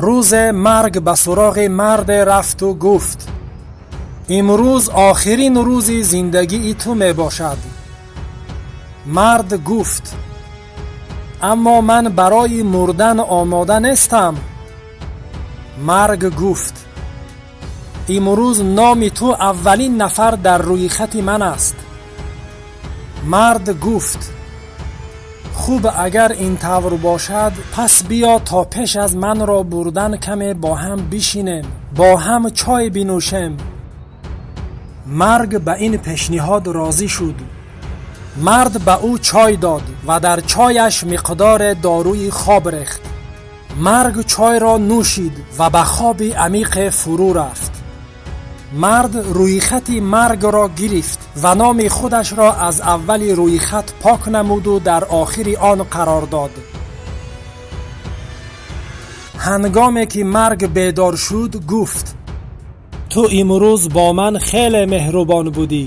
Рӯзе марг ба суроғи марде рафту гуфт: «Имрӯз охирин рӯзи зиндагии ту мебошад». Мард гуфт: «Аммо ман барои мурдан омода нестам». Марг гуфт: «Имрӯз номи ту аввалин нафар дар рӯйхати ман аст». Мард гуфт: «Хуб, агар ин тавр бошад, пас биё то пеш аз манро бурдан каме бо ҳам бишинем, бо ҳам чой бинӯшем». Марг ба ин пешниҳод розӣ шуд. Мард ба ӯ чой дод ва дар чояш миқдоре доруи хоб рехт. Марг чойро нӯшид ва ба хоби амиқе фурӯ рафт. Мард рӯйхати маргро гирифт ва номи худашро аз аввали рӯйхат пок намуду дар охири он қарор дод. Ҳангоме ки марг бедор шуд, гуфт: «Ту имрӯз бо ман хеле меҳрубон будӣ.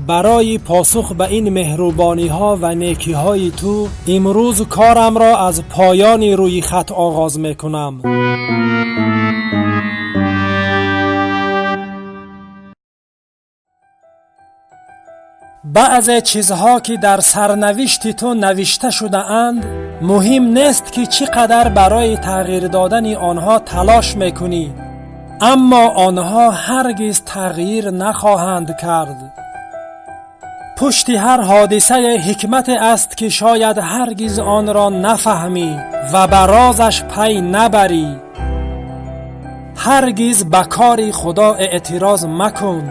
Барои посух ба ин меҳрубониҳо ва некиҳои ту имрӯз корамро аз поёни рӯйхат оғоз мекунам». Баъзе чизҳо, ки дар сарнавишти ту навишта шудаанд, муҳим нест, ки чӣ қадар барои тағйир додани онҳо талош мекунӣ, аммо онҳо ҳаргиз тағйир нахоҳанд кард. Пушти ҳар ҳодисае ҳикмате аст, ки шояд ҳаргиз онро нафаҳмӣ ва ба розаш пай набарӣ. Ҳаргиз ба кори Худо эътироз макун.